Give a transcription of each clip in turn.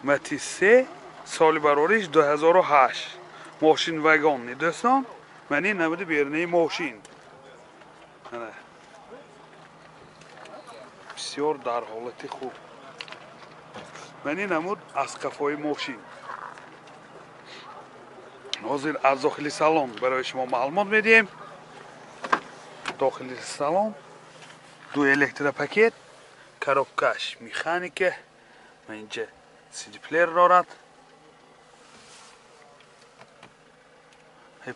Matiz 3 соли барориш 2008. Мошин вагонни дӯстон. Ман ин намуди берунаи мошин. Бисёр дар ҳолати хуб. Ман ин намуд аз қафои мошин. Ҳозир аз дохили салон барои шумо маълумот медиҳем. Дохили салон ду электропакет, коробкаш механика, ман инҷа CD-плеер дорад.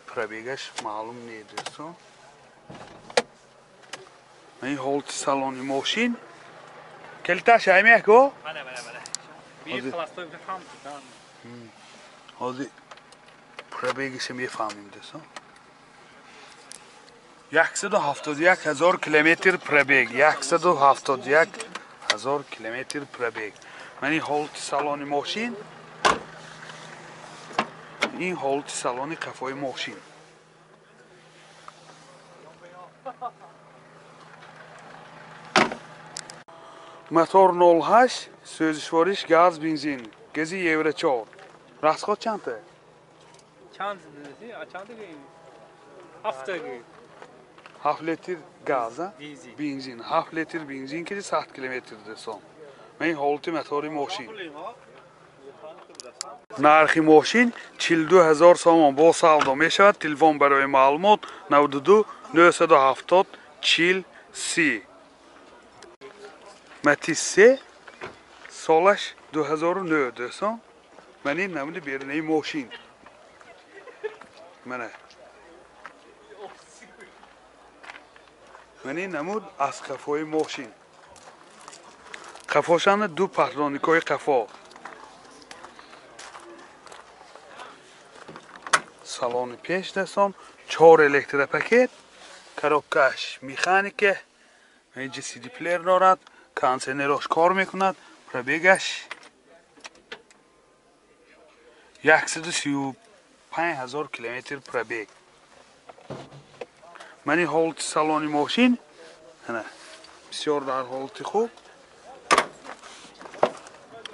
Пробегаш маълум не дӯстон. Ин ҳолати салони мошин. Калиташ аймяко? Бале, бале, бале. Би холостой ҳам. Ҳозир пробегаш мефаҳмем дӯстон. 171 ҳазор километр пробег, 171 ҳазор километр пробег. Ман ин ҳолати салони мошин, ин ҳолати салони қафои мошин. Мотор 08, сӯзишвориш газ, бензин, гази Евро 4. Расход чандта? Чанд? Чанд? 7 7 литр газ, бензин, 7 литр бензин ки 100 километр дӯстон. Ман ин ҳолати мотори мошин. Нархи мошин 42 ҳазор сомон бо савдо мешавад. Телефон барои маълумот 92 970 40 30. Matiz 3 солаш 2009 дӯстон. Ман ин намуди берунаи мошин. Мана. Ман ин намуд аз қафои мошин. Қафошанда ду патроникҳои қафо. Салони пеш дӯстон, 4 электропакет, коробкаш механика, инҷа CD-плеер дорад, кондиционерош кор мекунад, пробегаш 135 ҳазор километр пробег. Ман ин ҳолати салони мошин, бисёр дар ҳолати хуб.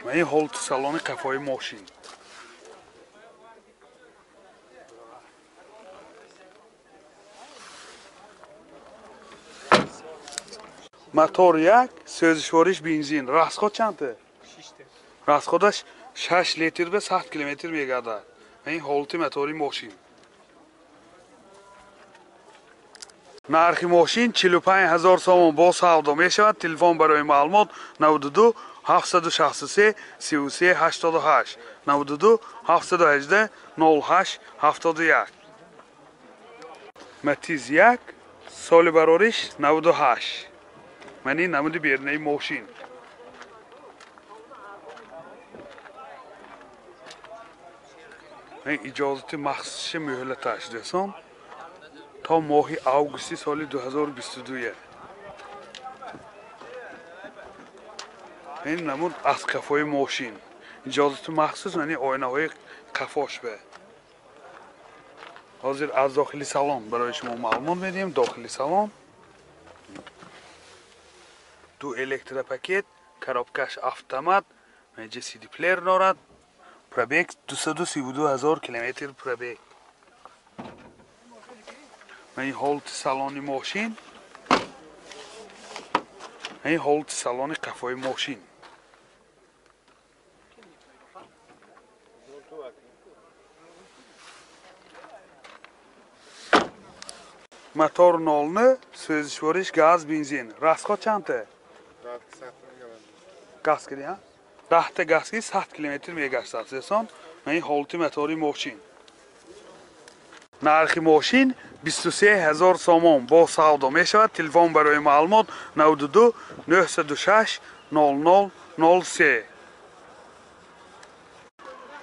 Ман ин ҳолати салони қафои мошин. Мотор 1, сӯзишвориш бензин. Расход чандта? Расходаш 6 литр ба 100 километр мегардад. Ин ҳолати мотори мошин. Нархи мошин 45 ҳазор сомон бо савдо мешавад. Телефон барои маълумот 92 763 33 88 92 718 08 71. Matiz 1, соли барориш 98. Ман ин намуди берунаи мошин. Ин иҷозати махсуси муҳлаташ дӯстон то моҳи августи соли 2022. Ин намуд аз қафои мошин. Иҷозати махсус яъне оинаҳои қафош бе. Ҳозир аз дохили салон барои шумо маълумот медиҳем. Дохили салон ду электропакет, коробкаш автомат, инҷа CD-плеер дорад, пробег 232 ҳазор километр пробег. Ман ин ҳолати салони мошин, ин ҳолати салони қафои мошин. Мотор 09, сӯзишвориш газ, бензин. Расход чандта? Газ киди, ҳа? 10 газ ки 100 километр мегаштад дӯстон. Ман ин ҳолати мотори мошин. Нархи мошин 23 ҳазор сомон бо савдо мешавад. Телефон барои маълумот 92 906 00 03.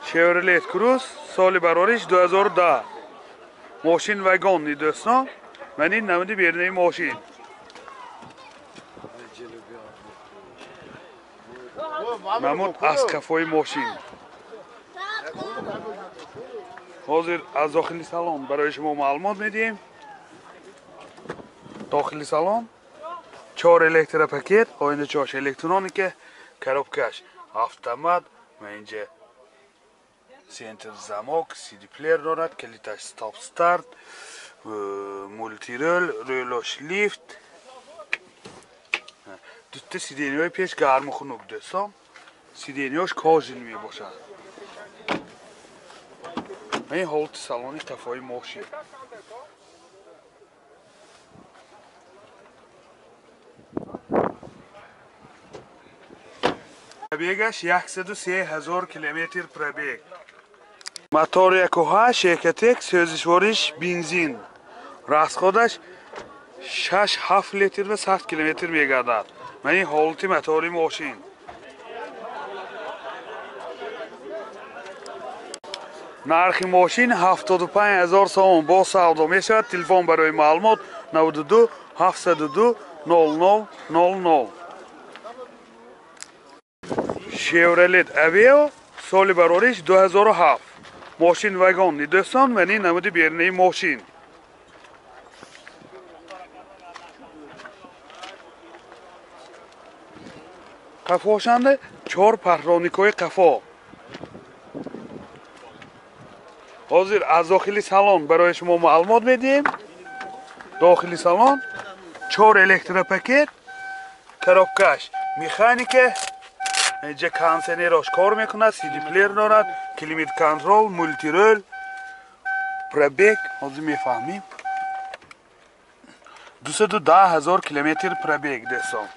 Chevrolet Cruze соли барориш 2010. Мошин вагонни дӯстон. Ман ин намуди берунаи мошин. Намуд аз қафои мошин. Ҳозир аз дохили салон барои шумо маълумот медиҳем. Дохили салон 4 электропакет, оиначааш электроника, коробкаш автомат, Ва инҷа центр замок, CD плеер дорад, калиташ стоп старт, мултирол, рӯлош лифт. Дута сиденьяҳои пеш гарму хунук дӯстон. Сиденьяҳош кожин мебошад. Ин ҳолати салони қафои мошин. Пробегаш 103 ҳазор километр пробег. Мотор 1.8 Экотек, сӯзишвориш бензин. Расходаш 6-7 литр ва 100 километр мегардад. Ман ин ҳолати мотори мошин. Нархи мошин 75 ҳазор сомон бо савдо мешавад. Телефон барои маълумот 92 702 00 00. Chevrolet Aveo соли барориш 2007. Мошин вагон дӯстон ва ин намуди берунаи мошин. Қафошанда 4 парроникҳои қафо. Ҳозир аз дохили салон барои шумо маълумот медиҳем. Дохили салон 4 электропакет, коробкаш механика, инҷа кондиционерош кор мекунад, CD плеер дорад, климат контрол, мултирол, пробег ҳозир мефаҳмем. 210 ҳазор километр пробег дӯстон.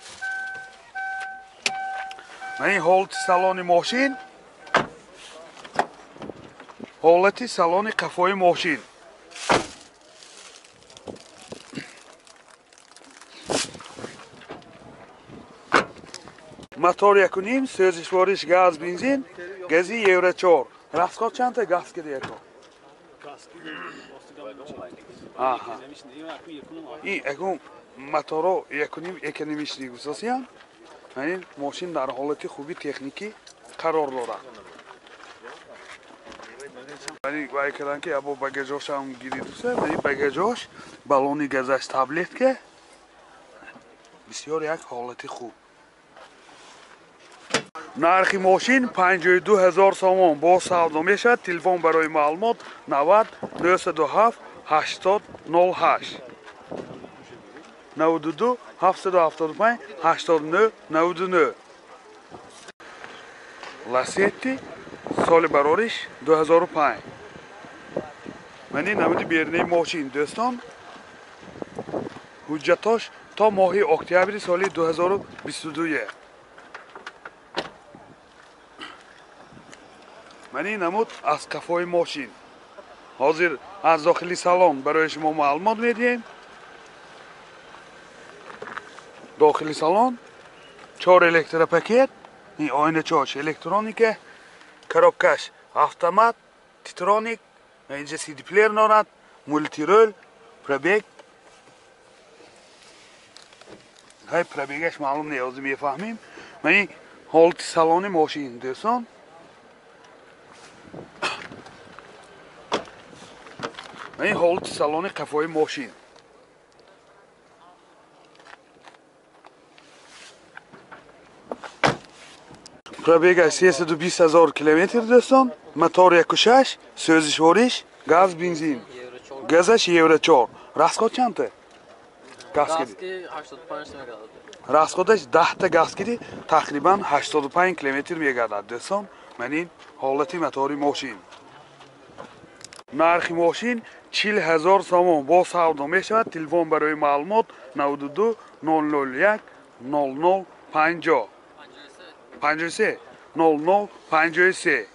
Ин ҳолати салони мошин, ҳолати салони қафои мошин. Мотор 1.5, сӯзишвориш газ, бензин, гази Евро 4. Расход чандта газ кида яко? Аҳа. Ин акун моторо 1.5 экономичный гусосиян. Ин мошин дар ҳолати хуби техникӣ қарор дорад. Мани вай кардан ки або багажошам гиридуса, мани багажош баллони газаш таблетка. Бисёр як ҳолати хуб. Нархи мошин 52 ҳазор сомон бо савдо мешавад. Телефон барои маълумот 90 907 80 08 92 775 89 99. Ласетти соли барориш 2005. Мани намуди берунаи мошин дӯстон. Ҳуҷҷатош то моҳи октябри соли 2022. Мани намуд аз қафои мошин. Ҳозир аз дохили салон барои шумо маълумот медиҳем. Дохили салон 4 электропакет, ин оиначаҳош электроника, коробкаш автомат, титроник, инҷа CD плеер дорад, мултирол, пробег. Ҳай пробегаш маълум не, ҳозир мефаҳмем. Мани ҳолати салони мошин дӯстон. Ин ҳолати салони қафои мошин. Пробегаш 320 ҳазор километр дӯстон. Мотор 1.6, сӯзишвориш газ, бензин. Газаш Евро 4. Расход чандта? Газ киди? 85 мегардад. Расходаш 10 та газ киди, тақрибан 85 километр мегардад дӯстон. Ман ин ҳолати мотори мошин. Нархи мошин 40 ҳазор сомон бо савдо мешавад. Телефон барои маълумот 92 001 00 50 53 00 53.